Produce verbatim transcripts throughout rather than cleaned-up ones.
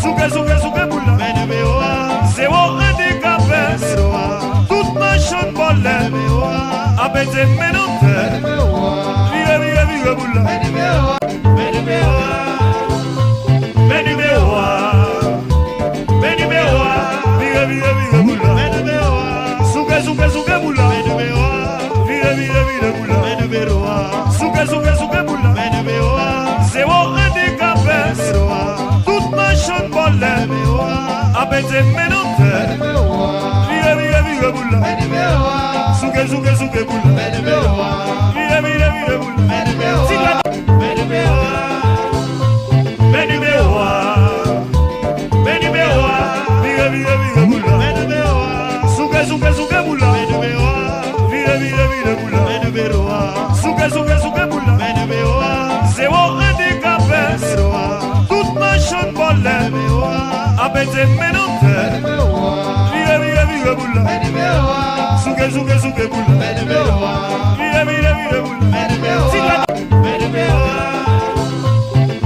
Souke, souke, souke boul la. Zewo andikape. Tout machann vòlè ap pete men nan tè. Vire, vire, vire boul la. Men nimewo a. Men nimewo a. Vire, vire, vire boul la. Souke, souke, souke boul la. Vire, vire, vire boul la. Souke, souke, souke boul la. Zewo andikape. Tout machann vòlè ap pete men nan tè. Vire, vire, vire boul la. Souke, souke, souke boul la. Vire, vire, vire boul la. Ti gade. Men nimewo a. Men nimewo a. Vire, vire, vire boul la. Souke, souke, souke boul la. Vire, vire, vire boul la. Souke, souke, souke boul la. Zewo andikape. Tout machann vòlè ap pete men nan tè. Vire, vire, vire boul la. Souke, souke, souke boul la. Vire, vire, vire boul la. Ti gade.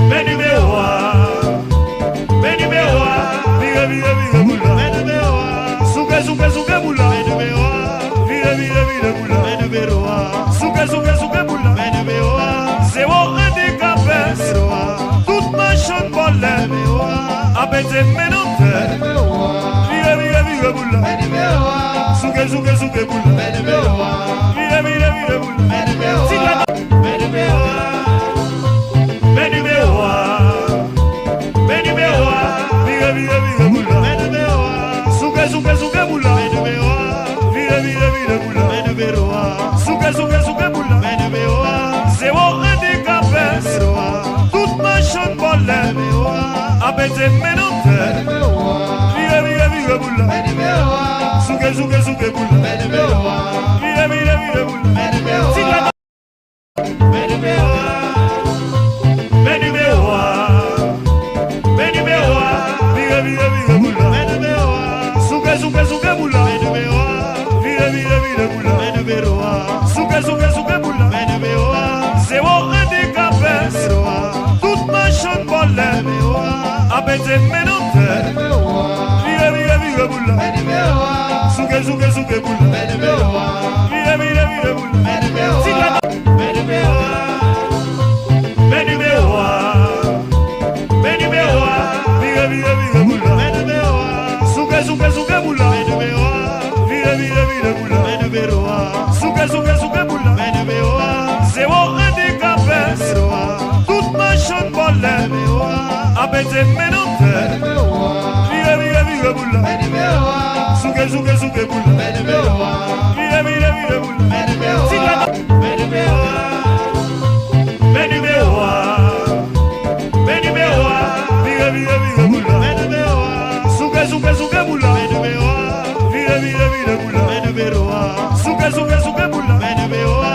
Men nimewo a. Men nimewo a. Vire, vire, vire boul la. Souke, souke, souke boul la. Vire, vire, vire boul la. Souke, souke, souke boul la. Zewo andikape. Tout machann vòlè ap pete men nan tè. Vire, vire, vire boul la. Souke, souke, souke boul la. Vire, vire, vire boul la. Ti gade. Men nimewo a. Men nimewo a. Vire, vire, vire boul la. Souke, souke, souke boul la. Vire, vire, vire boul la. Souke, souke, souke boul la. Zewo andikape. Tout machann vòlè ap pete men nan tè. Vire, vire, vire boul la. Souke, souke, souke boul la. Vire, vire, vire boul la. Ti gade. Men nimewo a. Men nimewo a. Vire, vire, vire boul la. Souke, souke, souke boul la. Vire, vire, vire boul la. Souke, souke, souke boul la. Zewo andikape. Tout machann vòlè ap pete men nan tè. Vire, vire, vire boul la. Souke, souke, souke boul la. Vire, vire, vire boul la. Ti gade. Men nimewo a. Men nimewo a. Vire, vire, vire boul la. Souke, souke, souke boul la. Vire, vire, vire boul la. Souke, souke, souke boul la. Zewo andikape. Tout machann vòlè ap pete men nan tè. Vire, vire, vire boul la. Souke, souke, souke boul la. Vire, vire, vire boul la. Ti gade. Men nimewo a. Men nimewo a. Vire, vire, vire boul la. Souke, souke, souke boul la. Vire, vire, vire boul la. Souke, souke, souke boul la.